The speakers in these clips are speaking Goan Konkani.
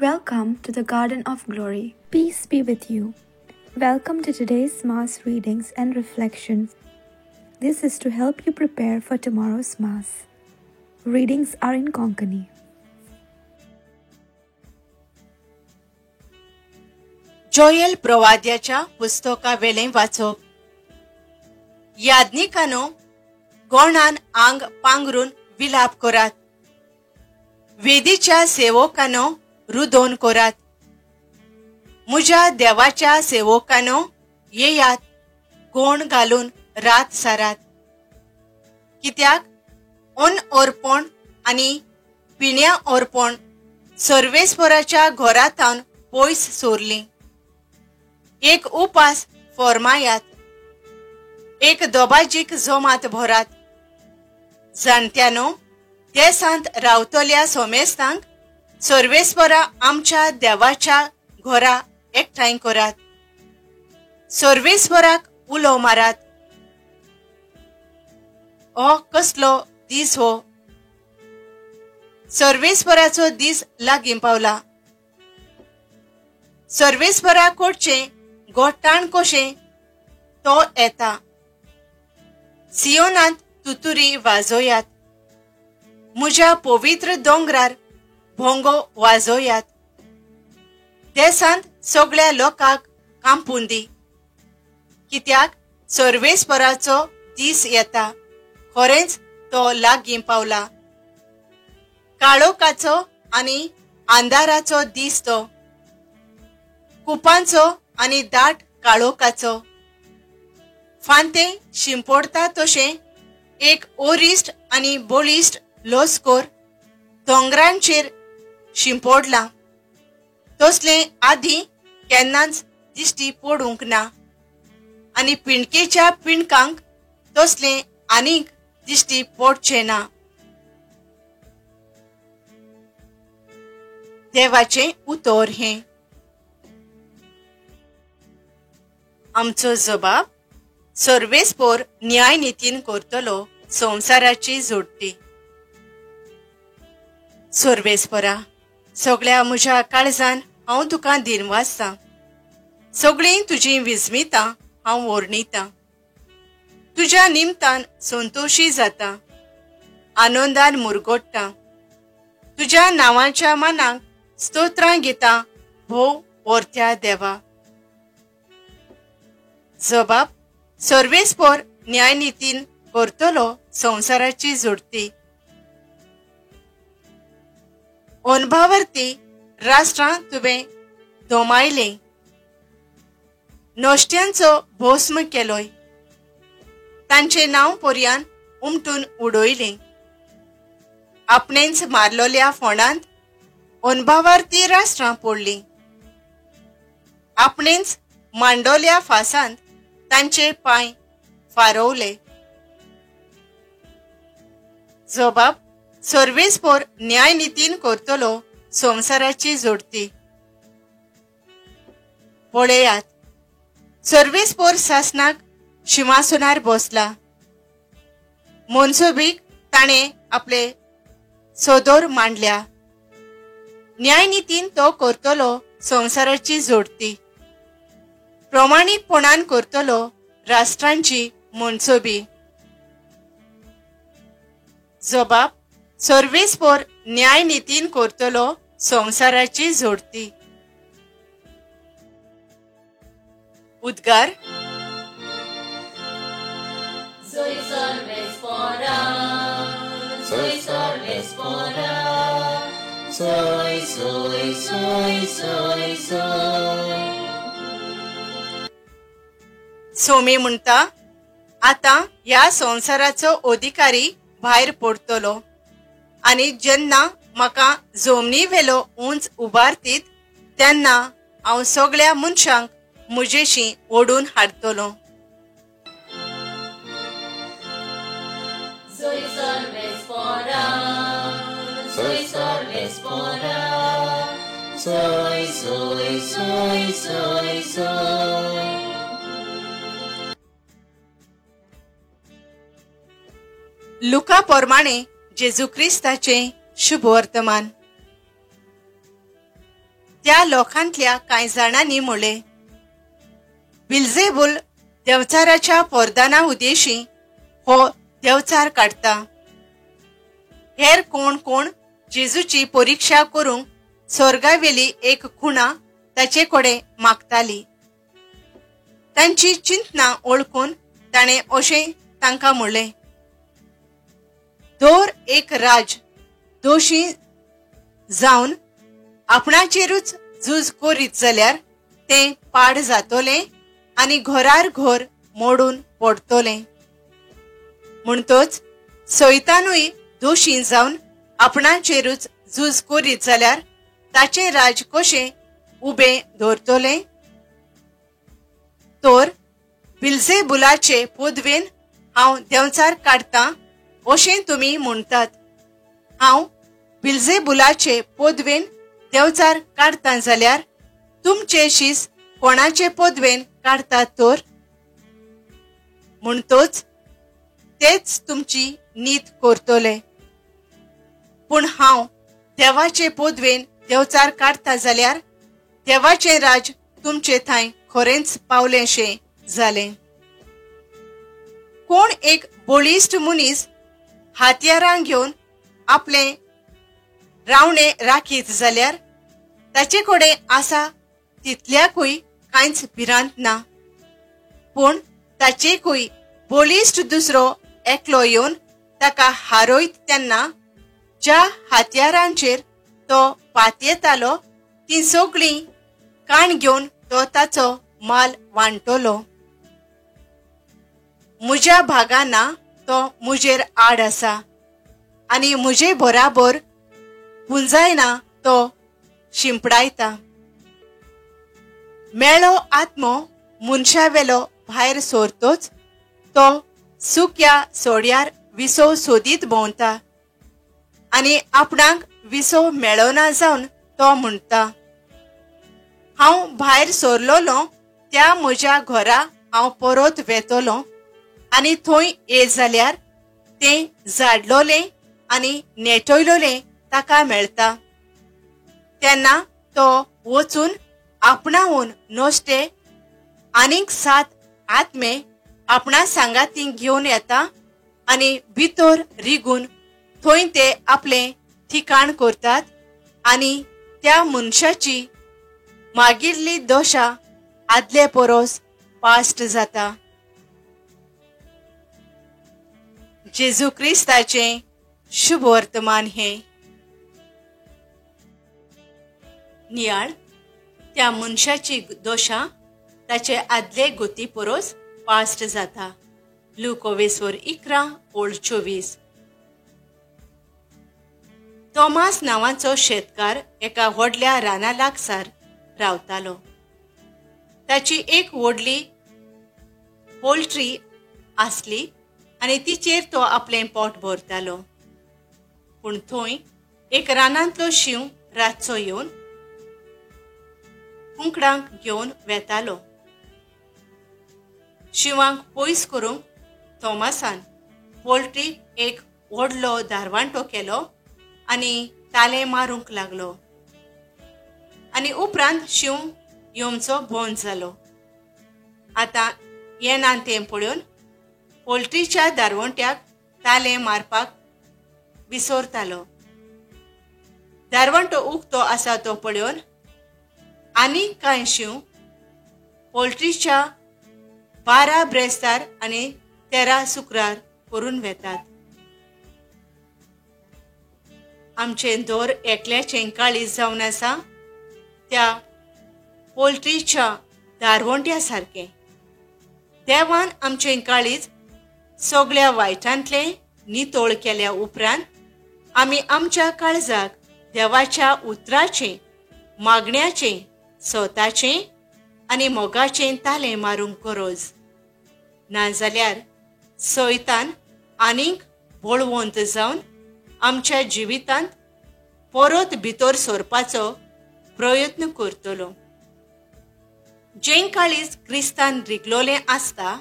Welcome to the Garden of Glory. Peace be with you. Welcome to today's Mass readings and reflections. This is to help you prepare for tomorrow's Mass. Readings are in Konkani. Joel प्रवाद्याच्या पुस्तकावेलें वाचप. याज्ञिकानो, गोणान आंग पांगरून विलाप करात, वेदीच्या सेवकानो रुदोन करात, म्हज्या देवाच्या सेवकानो येयात, गोण घालून रात सारात. कित्याक अन्न अर्पण आनी पिण्या अर्पण सर्वेस्पराच्या घरांतावन पयस सोरलीं. एक उपास फॉर्मायात, एक दोबाजीक जोमात भरात. जाणट्यानो, देसांत रावतल्या सोमेस्तांक सर्वेस्परा आमच्या देवाच्या घरा एकठांय करात, सर्वेस्पराक उलो मारात. हो कसलो दीस हो! सर्वेस्पराचो दीस लागीं पावला. सर्वेस्परा कडचें गोठाण कशें तो येता. सियोनांत तुतुरी वाजोयात, म्हज्या पवित्र दोंगरार भोंगो वाजोयात. देसांत सगळ्या लोकांक कांपून दी, कित्याक सर्वेस्पराचो दीस येता, खरेंच तो लागीं पावला. काळोखाचो आनी अंधाराचो दीस तो, कुपांचो आनी दाट काळोखाचो. फांते शिंपडटा तशें एक ओरिश्ट आनी बळिश्ट लश्कर दोंगरांचेर शिंपडला, तसलें आदीं केन्नाच दिश्टी पडूंक ना आनी पिंडकेच्या पिंडकांक तसलें आनीक दिश्टी पडचें ना. देवाचें उतर हें. आमचो जबाब सर्वेस्पोर न्यायनितीन करतलो संवसाराची जोडटी. सर्वेस्परा, सगळ्या म्हज्या काळजान हांव तुका दिनवासतां, सगळीं तुजीं विस्मितां हांव वर्णितां. तुज्या निमतान संतोशी जाता, आनंदान मुरगोडटा. तुज्या नांवाच्या मानाक स्तोत्रां घेता, भोव वर्त्या देवा. जबाब सर्वेस्पोर न्यायनितीन करतलो संवसाराची जोडती. अनभावर्ती राष्ट्रां तुवें दोमायलें, नश्ट्यांचो भस्म केलोय, तांचें नांव पर्यान उमटून उडयलें. आपणेंच मारलोल्या फोंडांत अनभावार्थी राष्ट्रां पडलीं, आपणेंच मांडोल्या फासांत तांचे पांय फारवले. जबाब सर्वेस्पोर न्यायनितीन करतलो संवसाराची जोडती. पळयात, सर्वेस्पोर सासनाक शिंवासनार बसला, मनसोबीक ताणें आपले सोदोर मांडल्या. न्यायनितीन तो करतलो संवसाराची जोडती, प्रमाणीकपणान करतलो राष्ट्रांची मनसोबी. जबाब सर्वेस्पोर न्यायनितीन करतलो संवसाराची जोडती. उद्गार. Soy सर्वेस्पोरा, soy, soy, soy, soy, soy. Somi म्हणटा, आतां ह्या संवसाराचो अधिकारी भायर पडटलो आनी जेन्ना म्हाका जमनी वेलो उंच उबारतीत तेन्ना हांव सगळ्या मनशांक म्हजेशी ओडून हाडटलो. Soy सर्वेस्पोरा, soy सर्वेस्पोरा, soy, soy, soy, soy, soy. त्या लोकांतल्या कांय जाणांनी म्हणलें, बिल्जेबूल देंवचाराच्या पोरदाना उदेशी हो देंवचार काडटा. हेर कोण कोण जेजूची परिक्षा करूंक स्वर्गावेली एक खुणा ताचे कडेन मागताली. तांची चिंतना ओळखून ताणें अशें तांकां म्हणलें, दर एक राज दोशी जावन आपणाचेरूच झूज करीत जाल्यार तें पाड जातलें आनी घरार घर मोडून पडटलें. म्हणटच सैतानूय दोशी जावन आपणाचेरूच झूज करीत जाल्यार ताचें राज कशें उबें दवरतलें? तर बिल्जेबुलाचे पदवेन हांव देंवचार काडटां अशें तुमी म्हणटात. हांव बिल्जेबुलाचे पदवेन देंवचार काडटां जाल्यार तुमचे शीस कोणाचे पदवेन काडटात तर? म्हणटच तेच तुमची नीत करतले. पूण हांव देवाचे पदवेन देंवचार काडटा जाल्यार देवाचें राज तुमचे थंय खरेंच पावलेंशें जालें. कोण एक बळिश्ट मनीस हातयारां घेवन आपलें रावणें राखीत जाल्यार ताचे कडेन आसा तितल्याकूय कांयच भिरांत ना. पूण ताचेकूय बळिश्ट दुसरो एकलो येवन ताका हारयत तेन्ना ज्या हातयारांचेर तो पातयेतालो तीं सगळीं काण घेवन तो ताचो माल वांटलो. म्हज्या भागाना तो म्हजेर आड आसा आनी म्हजे बराबर पुंजायना तो शिंपडायता. मेळो आत्मो मनशावेलो भायर सोरतोच तो सुक्या सोड्यार विसव सोदीत भोंवता आनी आपणाक विसव मेळना जावन तो म्हणटा, हांव भायर सोरलोलो त्या म्हज्या घरा हांव परत वेतलो आनी थंय ये जाल्यार तें झाडलोलें आनी नेटयलोलें ताका मेळटा. तेन्ना तो वचून आपणावन नश्टे आनीक 7 आत्मे आपणा सांगाती घेवन येता आनी भितर रिगून थंय ते आपलें ठिकाण करतात आनी त्या मनशाची मागिल्ली दशा आदले परस पास्ट जाता. जेजू क्रिस्ताचें शुभ वर्तमान हें. नियाळ त्या मनशाची दशा ताचे आदले गती परस पास्ट जाता. लूक 11:24. तोमास नांवाचो शेतकार एका व्हडल्या राना लागसार रावतालो. ताची एक व्हडली पोल्ट्री आसली आनी तिचेर तो आपलें पोट भरतालो. पूण थंय एक रानांतलो शींव रातचो येवन कुंकडांक घेवन वेतालो. शिंवांक पयस करूंक थॉमासान पोल्ट्रीक एक व्हडलो दारवांटो केलो आनी ताले मारूंक लागलो आनी उपरांत शींव येवचो बंद जालो. आतां येना तें पळोवन पोल्ट्रीच्या दारवंट्याक ताले मारपाक विसरतालो. दारवंटो उक्तो आसा तो पळोवन आनीक कांय शींव पोल्ट्रीच्या 12 ब्रेस्तार आनी 13 शुक्रार करून वेतात. आमचें दर एकल्याचें काळीज जावन आसा त्या पोल्ट्रीच्या दारवंट्या सारकें. देवान आमचें काळीज सगळ्या वायटांतलें नितळ केल्या उपरांत आमी आमच्या काळजाक देवाच्या उतराचें, मागण्याचें, स्वताचें आनी मोगाचें तालें मारूंक गरज. नाजाल्यार सैतान आनीक बळवंत जावन आमच्या जिवितांत परत भितर सरपाचो प्रयत्न करतलो. जें काळीज क्रिस्तान रिगलोलें आसता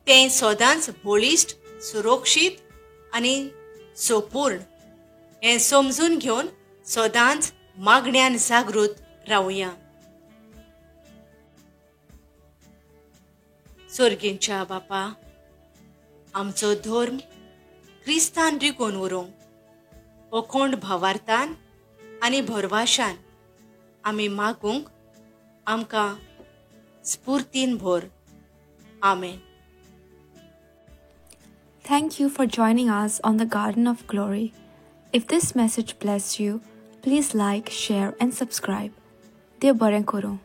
तें सदांच बळिश्ट, सुरक्षीत आनी सोपूर्ण हें समजून घेवन सदांच मागण्यान जागृत रावया. सोर्गींच्या बापा, आमचो धर्म क्रिस्तान रिगोवन उरूंक अखोंड भावार्थान आनी भरवाशान आमी मागूंक आमकां स्फूर्तीन भर. आमेन. Thank you for joining us on the Garden of Glory. If this message blessed you, please like, share and subscribe. देव बरें करूं.